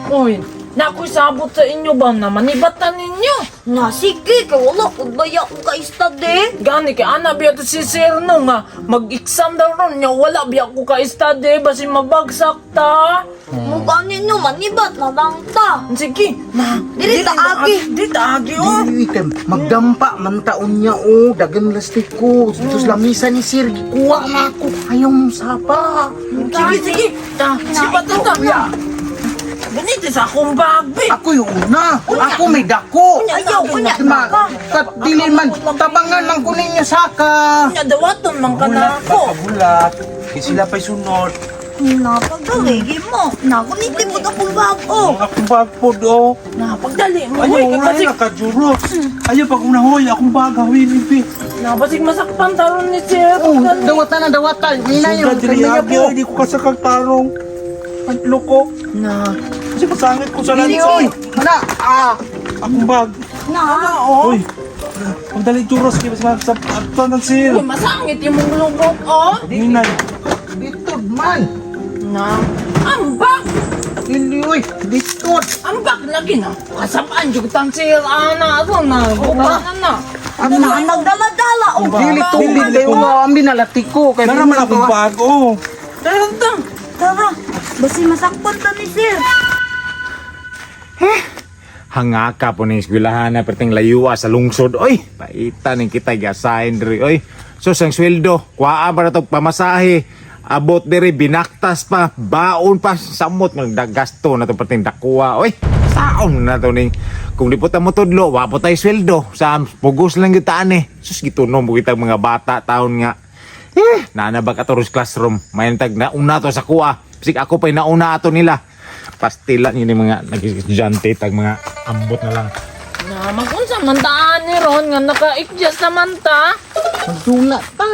Uy, nakoy sabot sa inyo ba na manibatan ninyo? Na sige, kay wala ko baya ko ka study. Gani kay ana biya to si Sir no nga mag-exam daw ron nya wala biya ko ka study basin mabagsak ta. Mo gani no manibat na lang ta. Sige, na. Dili ta agi. Dili ta agi oh. Dili kay magdampa man taon niya oh, dagan lastik ko. Dito sa lamisa ni sir, gikuha na ako. Ayaw mo sapa. Sige, sige. Ta, sipat na ta. Kuya, Ganito sa akong bag, be. ako yung una. Ako may dako. Ayaw, unya. Ma, kat dili man tabangan man ko ninyo saka. Nya dawaton man ka na ako. Bulat. Kay sila pa'y sunod. Na pagdaligi mo. Na kuniti mo akong bago. Akong bag pod oh. Na pagdali mo. Ayaw, Uy, kay wala basig na kajuros. Ayaw pag unahoy, akong bag hawin ibi. na basig masakpan taron ni Sir. Oh, dawatan na dawatan. Ina Sugad yung diri kanya agi, po. ay, di ko kasakag tarong. Ang loko. Na. Kasi masangit ko sa Dili lansa. oy. Ana, ah. Akong bag. Na Oy. Pagdali juros kay mas sa ato ng sir. Uy, masangit imong lubok oh. Minay. Ditod man. Na. Ambak. Dili oy, ditod. Ambak lagi na. Kasabaan jud tang sir ana ato na. Buka na na. Ano na nagdala-dala og Dili tubig kayo nga ang binalati ko. Kay Nara man akong bag oh. Tara ta. Tara, basi masakpan ta ni sir. Hangaka po ning eskwelahan na perting layua sa lungsod. Oy, paita ning kita gasahin diri oy. So sang sweldo, kuaa ba na tog pamasahe? Abot diri binaktas pa, baon pa samot magdagasto na to perting dakuha oy. Saon na to ning kung di po ta motudlo, wa po tay sweldo. Sa pugos lang gyud taan eh. Sus gitunom po kitang mga bata taon nga. Eh, naana ba ka to classroom? May tag na una to sa kuha. Bisig ako pa'y nauna ato nila. Pastila ni mga nag-estudyante tag mga ambot na lang. Na magunsa man taan ni ron nga naka-adjust naman ta. Magdula ta.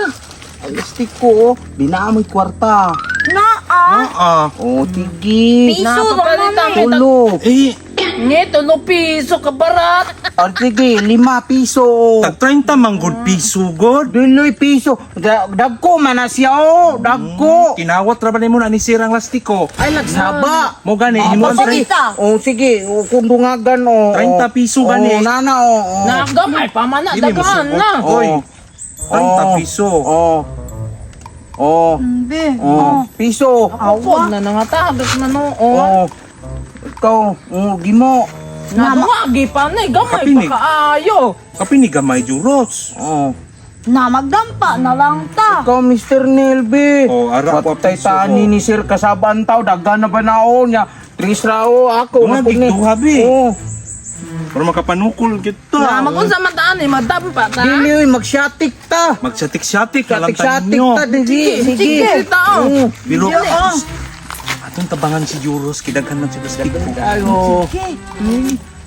Ang lastik ko, oh. Dinaamoy kwarta. Na ah. Ah. Oh, tigi. Piso ra Napapalitan man. eh. Tulo. Eh, Nge, tulo piso ka barat. O, sige, 5 piso. tag 30 man gud piso god. Duloy piso. Dagko man na siya, oh. Dagko. Kinawat ra ba nimo na ni sir ang lastiko? Ay, lagsaba. Mo gani himo ang Papakita. Oh, sige. Oh, kung dungagan, oh. 30 piso gani. Oh, nana, oh. Oh. Na gamay pa man na Dili mo daghan suot. na. Oy. Oh. 30 piso. Oh. Oh. Be. Oh. Piso. Awa na nangatagos na noon. Oh. Ikaw, oh, gimo. Na duwagi pa na eh, gamay pa Kapinig. kaayo. Kapi ni gamay juros. Oh. Na magdampa na lang ta. Ikaw, Mr. Nelby. Oh, ara ko Patay piso, tani oh. ni Sir Kasaban tao, daghan na ba na oh, niya? Tres ra oh, ako. Mga na po ni. gigduha, be. Oh. Para makapanukol kita. Na magunsa man taan eh, madampa ta. Dili, oy, magsyatik ta. Magsatik-satik na lang Syatik-syatik tayo. ta, dili. Sige. Sige, tao. Oh. Pero atong tabangan si Juros kidaghan man sa lastiko. Ayo. Okay.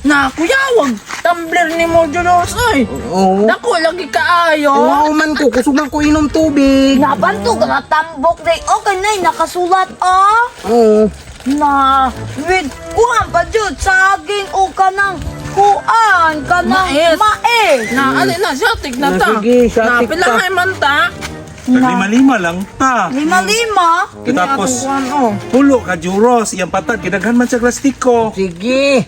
Na kuya, wag tumbler ni mo Julos oy. Oh. Dako lagi kaayo. Oo man ko, kusog man ko inom tubig. Nabanto ka na tambok day. Okay na nakasulat ah. Oo. Na with kuan pa jud saging o kanang kuan kanang Mais. mais. Na ali na syatik na Na, ta. sige, syatik Na pila ta. kay man ta. Tag lima-lima lang ta. Lima-lima. Tapos Atong kuan oh. pulo ka Juros iyang patad kidaghan man sa lastiko. Sige.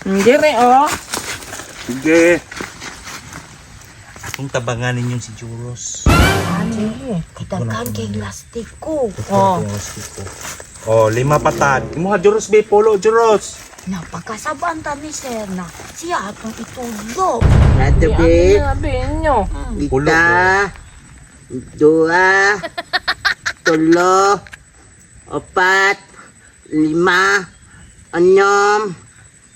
Dire oh. Sige. Atong tabangan ninyo si Juros. Kidaghan kay lastiko. Oh. Oh, lima patad. Imo ha Juros be pulo Juros. Napakasaban ta ni sir na siya atong itudlo. Nato, Ano be. na inyo? Ita. Dua. Tulo. Opat. Lima. Anom.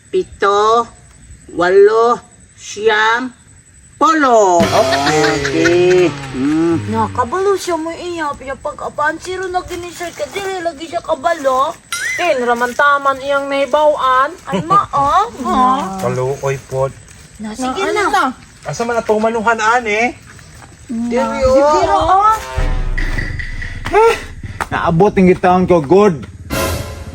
Pito. Walo. Siyam. Polo. Okay. Nakabalo siya mo iya piya pag apan siro na gini sir ka dili lagi siya kabalo. Tin raman taman iyang nahibaw-an. Ay ma ah. Oh. Kaluoy pod. Na Na sige ano na. na? Asa man atong manuhan ani? Diri, oh. Pero ah. Naabot ng gitawon ko, good.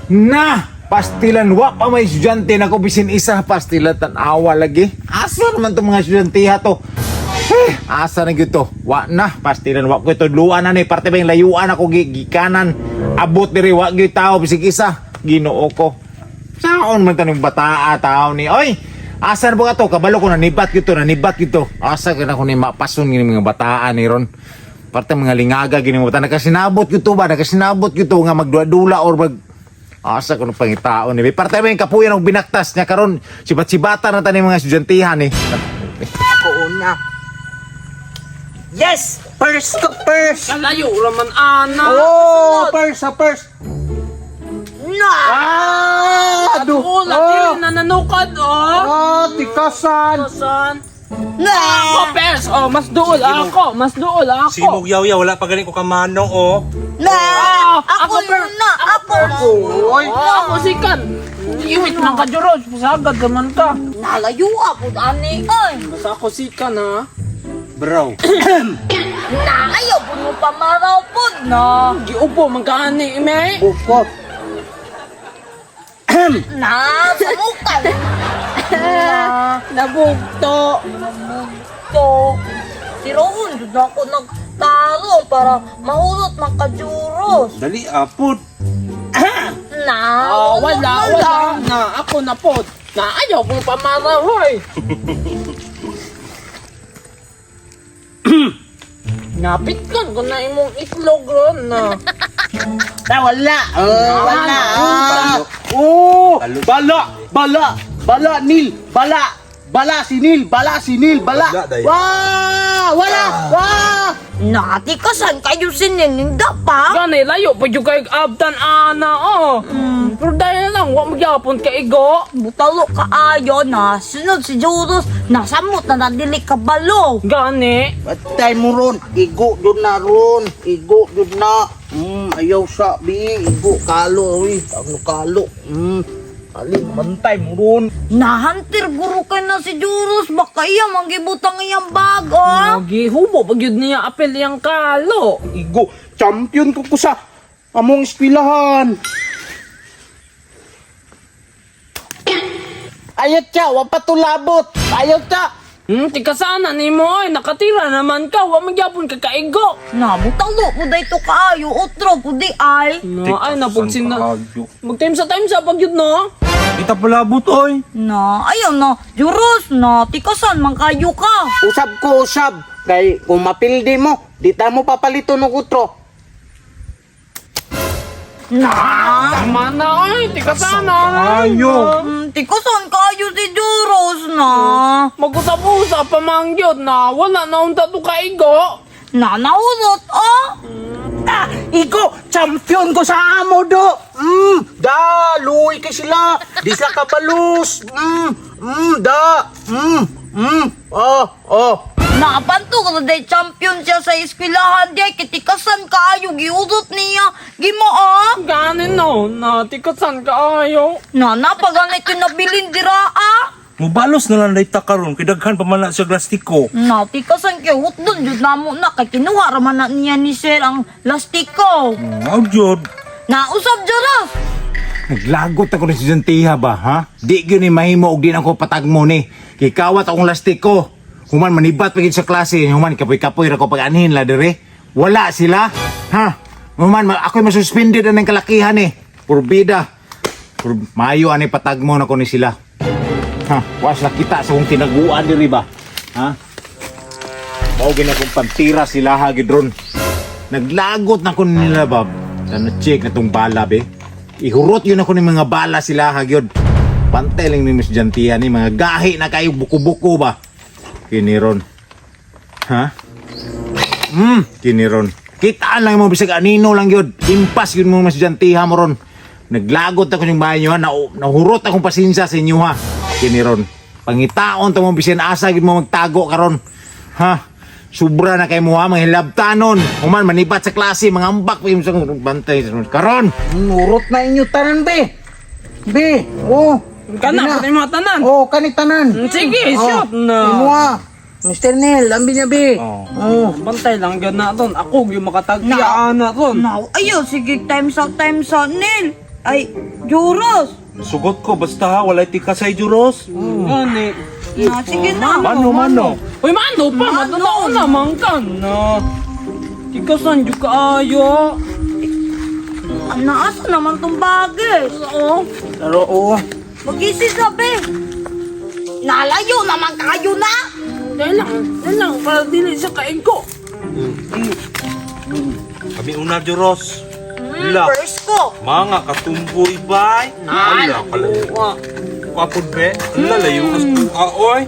Na! Pastilan, wa pa may estudyante na ko bisin isa, pastilan tanawa lagi. Asa naman to mga estudyante ha to? Eh, asa na gyud to? Wa na, pastilan wa ko ito. Luan na ni, parte ba yung layuan ako gikanan. Abot diri wa gyud tao bisig isa. Ginoo ko. Saon man tanong bataa tao ni. Oy, asa na ba to? Kabalo ko nanibat gito, nanibat gito. Asa ka na ko ni mapason gini mga bataan ni ron. Parte mga lingaga gini mga bataan. Nakasinabot gito ba? Nakasinabot gito nga magdula-dula or mag Asa ko ng pangitaon ni. Parte ba yung kapuyan og binaktas niya karon sibat-sibata na tani mga estudyantihan eh. Ako una. Yes! First to first! Kalayo raman ana. Oh, first sa first. Na! Ah! Adu. Oh, dili na nanukad oh. Ah, tikasan. San? Na! Ako pers, oh, mas duol ako, mas duol ako. Sige mo yaw wala pa galing ko kamano oh. Na! Ah, Ako ako per- na! Ako! Oy. Oh, ako sikan. Iwit man ka Juros, pasagad naman ka. Nalayo ako ani ay. Basta ako sikan ha. Bro. Na ayaw po mo pamaraw po na. Giupo man ka ani, ime. Buko. Na, sumukan. Na, Nabugto. to. Si Rohon, doon ako nagtarong para mahulot man ka Juros. Dali apod. Na, Oh, wala, wala. Na, ako na po. Na, ayaw ko pamaraw, hoy. Napitkan ko na imong itlog ron na. Ah, wala. Oh, wala. Ah. Oh, bala, bala, bala Nil, bala. Bala si Nil, bala si Nil, bala. Wala, day. Wah, wala. Wah. Natikasan kayo sinininda pa. Gani, layo pa yung kay abtan, ana, oh. Pero dahil na lang, wa magyapon ka igo. Butalo ka ayo na sunod si Juros nasamot na nadili ka balo. Gani. Patay mo ron, igo doon na ron, igo doon na. Ayaw sa bi, igo kalo, uy, ano kalo. Ali, mantay mo ron. Nahantir guro ka na si Juros baka iya manggibutang iyang bag oh. Gihubo pag yun niya apel iyang kalo. Igo, champion ko ko sa among eskwelahan. Ayot siya, wa pa tulabot. Ayot siya. Tikasana ni mo ay nakatira naman ka, wa magyapon ka kaigo. Na butalo po dayto kaayo otro pud di ay. No, ay napugsin na. Mag-time sa time sa pag yun no. Kita palabot oy. Na ayaw na Juros na tikasan man kayo ka. Usab ko, usab. Kay kung mapildi mo, di ta mo papalito ng utro. Na Tama na ay, tikasana. Ayo. Tikasan kayo si Juros na. Mag-usap-usap pa man yun na wala na unta to kaigo. Na nahulot oh. Ah, igo, champion ko sa amo do. Da, luwi kay sila. Di sila kabalus. Da. Oh, oh. Napanto ko day champion siya sa eskwelahan di ay kitikasan kaayo giudot niya. Gimo ah. Gani no, na tikasan ka ayo. Na napaganit yung nabilin dira ah. Mubalos na lang dayta karon kay daghan pa man na siya glastiko. Natikasan kay hutdon jud namo na kay kinuha ra man na niya ni sir ang lastiko. Mao jud. Nausab Juros. Naglagot ako ng estudyantiha ba, ha? Di gyud ni mahimo og di na ako patagmo ni. Kikawat akong lastiko. Human manibat pa gyud sa klase, human kapoy-kapoy ra ko pag-anhin la dire. Wala sila, ha? Human ako'y masuspended na ng kalakihan eh. Purbida. Pur mayo ani patagmo na ko ni sila. Ha, was la kita sa kong tinaguan diri ba? Ha? Mao gina kong pantira sila ha gid ron. Naglagot na ko nila bab. Sana check na tong bala be. Ihurot yun ako ni mga bala sila ha gyud. Pantay lang ni Miss Jantihan ni mga gahi na kayo buko-buko ba. Kiniron. Ha? Kiniron. Kitaan lang mo bisag anino lang yun. Impas yun mo mas jantiha mo ron. Naglagot ako yung bahay nyo ha. Nahurot akong pasensya sa inyo ha. Kiniron. Pangitaon to mo bisan asa gyud mo magtago karon. Ha? Sobra na kay mo ha, mga hilabtanon. Human manibat sa klase, mga ambak pa yung sa bantay. Karon. Urot na inyo tanan, be. Be, oh. Kana, Di pati mga tanan. Oh, kani tanan. Sige, shoot na. Imuha. Mr. Neil, lambi niya, be. Oh. Oh. Bantay lang gyud na ton. Ako gyud makatagya na ton. Na ayaw sige time sa Nil. Ay Juros. Sugot ko basta ha walay tikasay juros. Gani. Na sige na. Mano mano. Uy, mano pa, madunao na man ka na. Tikasan jud kaayo. Naasa naman tong bagay. Oo. Pero oh. Mag-isi sabi. Nalayo naman kayo na. Dahil lang, dahil lang, para dili siya kaigo. Kami una, Juros. La, First ko. mga katumboy bay. Ala, kalayo. Kapod be. Ala, layo as kuha, oy.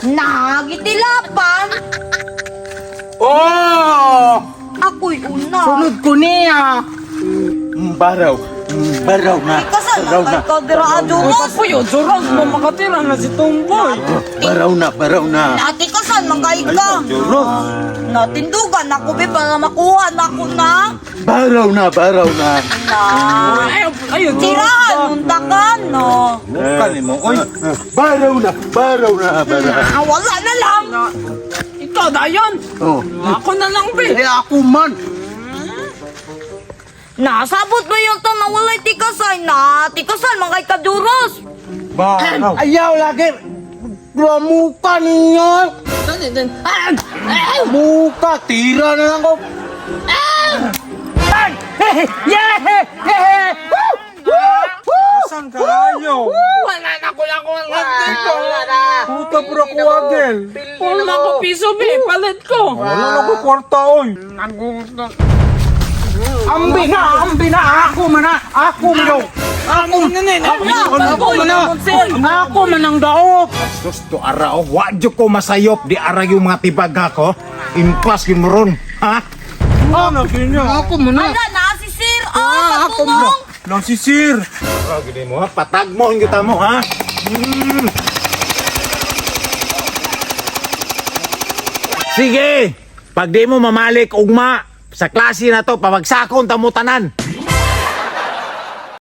Nagitilapan. Oh! Ako'y una. Sunod ko niya. Baraw. Baraw na. Kasal na Baraw na. kay kadira Juros. Kapuyo, Juros, mo makatira na si Tumboy. Baraw na, baraw na. Nati kasal man kay ka. Juros. Natindugan ako be para makuha na ako na. Baraw na, baraw na. Na. Ayaw, ayaw, Juros. Tirahan untakan no. Mukha ni mo, oy. Baraw na, baraw na, baraw. Ah, wala na lang. Ikaw, dayon. Oh. Ako na lang, be. Eh ako man. Nasabot ba yung to na walay tikasay na? Tikasal man kay kaduros. Baraw. Ayaw lagi. Muka ninyo. Muka, tira na lang ko. Ah! Yeah! Yeah! Woo! Woo! Woo! Saan ka ayo? Wala na ko lang kung dito. Puta, pura kuwagel. Wala ko piso, be. Palit ko. Wala na ko kwarta, oy. Ambi na, ambi na, ako man na, ako man daw. Ako, ako, ako man na, ako man ang daop. Sus to ara oh, wa jud ko masayop di ara yung mga tibag ako. Impas gyud mo ron, ha? Ano, kanya? Ako man na. Ala na si Sir. Ay, Ah, ako man. patulong. Lang si Sir. Ara gid mo ha, patag mo ang kita mo ha. Sige, pag di mo mamalik ugma sa klase na to, pabagsakon ta mo tanan.